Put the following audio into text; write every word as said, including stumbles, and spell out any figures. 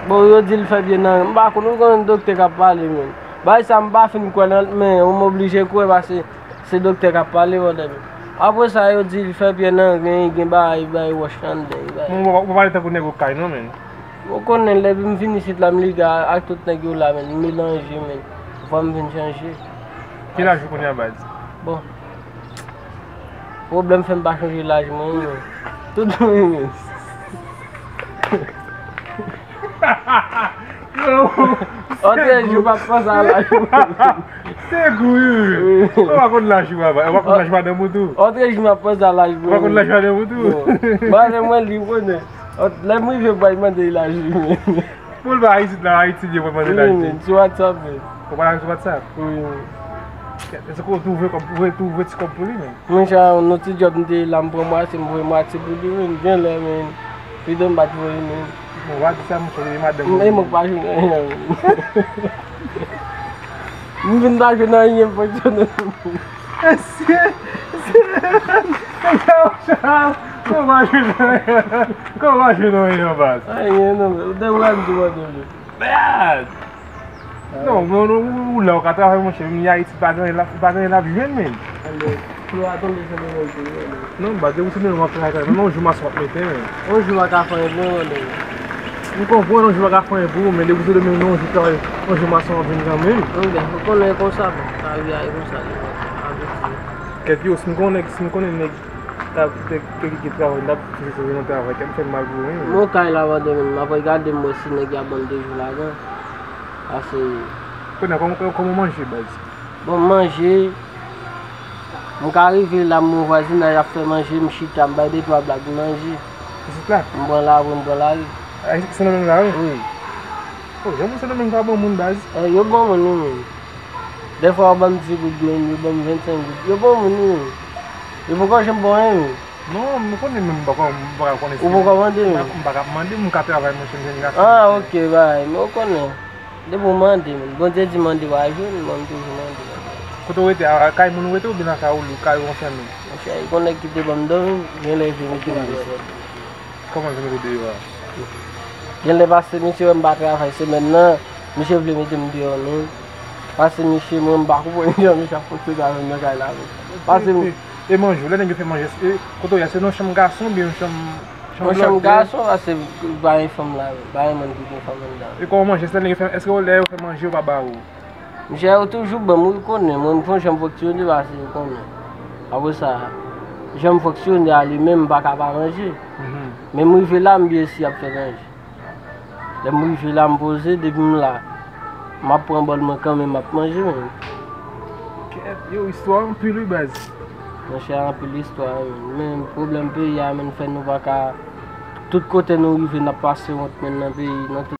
Bon, yo di l fè pye nan ren. M pa konn, ou konnen doktè k ap pale, menm. Bagay sa, m pa fin kwè nan l, men m oblije kwè paske se doktè k ap pale, brother, menm. Apre sa, yo di l fè pye nan ren, gen bagay, bagay wòch anndan, bagay. Bon, ou pa pale tankou nèg okay, non, menm. Ou konnen, depi m vin isit la, m lide ak tout nèg yo la, menm. M melanje, menm. Fò m vin chanje. Ki laj ou kounye a, baz? Bon. Pwoblèm fè m pa chanje laj mwen, wi, men. Tout moun, wi, men. Yo, otrejou m ap panse a laj mwen. Se gou, wi. Ou pa konn laj ou, papa. Ou pa konn laj madanm ou tou. Otrejou m ap panse a laj mwen. Ou pa konn laj madanm ou tou. Bon. Madanm mwen li konnen. Lè m rive, m pral mande laj li, men. Pou l pa isit la, Ayiti, li pral mande laj li. Wi, men, sou WhatsApp, men. Ou pale sou WhatsApp? Wi, men. Èske ou tou voye kòb, ou tou voye ti kòb pou li, men? Monchè, yon ti djòb m te ye la, m pran mwatye, m voye mwatye pou li, men. Genlè, men. Pito m pa t voye, men. Bon, w a di sa, monchè, e madanm ou. E mwen k pa jwenn anyen, men. M vin pa jwenn anyen, fonksyonè. Mesye, mesye, mesye, monchè, kòman jwenn anyen? Kòman jwenn anyen, baz? Anyen, non, men. Ou te wè m di w anyen, men. Mèd! Non, non, non, ou, ou la, ou ka travay, monchè. Menm Ayiti, pa gen anyen l ap, pa gen anyen l ap jwenn, menm. Anben, plo a tonbe sou nou menm tou, wi, anben. Non, baz, depi w sou nou, w ap travay, travay. Menm yon jou mason w ap mete, menm. Yon jou pa ka fè anyen pou mwen, anben. M konprann, yon jou pa ka fè anyen pou ou, men depi w sou nou menm, yon jou travay, yon jou mason w ap jwenn kanmenm. Anben, ou konnen e konsa, bon, lavi a e konsa, li, bon, avèti. Kèt yo, si m konnen, si m konnen nèg k ap, te, te kite travay, m t ap fouti sou yon travay, kè m fè m mal pou ou, wi. Mwen kay la, pandan menm, m ap regade, m wè si nèg y ap ban m de jou lajan. Pase. Kounye a, kòman, kòman w manje, baz? Bon, manje, m ka rive la, m wè vwazinay ap fè manje, m chita, m bay de twa blag, m manje. Isit la? M pran lari, m pran lari. A, se nan menm lari? Wi. O, jan moun se nan menm ka ban moun, baz? E, yo ban moun, wi, menm. Dèfwa, yo ban m dis goud, menm, yo ban m vennsenk goud. Yo ban moun, wi, menm. Yo poko janm ban anyen, menm. Non, m konnen, men m poko, m poko konnen si. Ou poko mande, menm? M pa, m pa ka mande, m ka travay, monchè, m jèn gason. Ah, ok, bay, men ou konnen. Depi w mande, menm. Bondye di mande w a jwenn, mwen m toujou mande. Kote w rete, a, a kay moun ou rete oubyen nan kay ou, kay ou anfèmen? Monchè, gon nèg ki te ban m dòmi, genlè vle mete m deyò. Kòman vin mete w deyò a? Genlè pase misye wè m pa travay semèn nan, misye vle mete m deyò menm. Pase misye, mwen m pa konprann jan misye ap fonksyone avè m nan kay la menm. Pase. E, e, e manje w, lè nèg yo fè manje, e, kote w ye, se nan chanm gason oubyen yon chanm, chanm lòt? Yon chanm gason, pase pa gen fanm la menm, pa gen moun ki gen fanm anndan. E kòman w manje, se lè nèg yo fè, èske lè yo fè manje yo pa ba ou? Misye yo toujou ban m, ou konnen, mwen m fon jan m fonksyone pase yo konnen. Apre sa, jan m fonksyone a li menm m pa ka pa manje. Mhm. Men m rive la, m byen si y ap fè manje. Lè m rive la, m poze, depi m la, m ap pran bòl mwen kanmenm, m ap manje menm. Kèt, yo, istwa anpil wi, baz. Monchè, anpil istwa wi. Men pwoblèm peyi a, menm fè nou pa ka, tout kote nou rive, n ap pase wont menm nan peyi, nan tout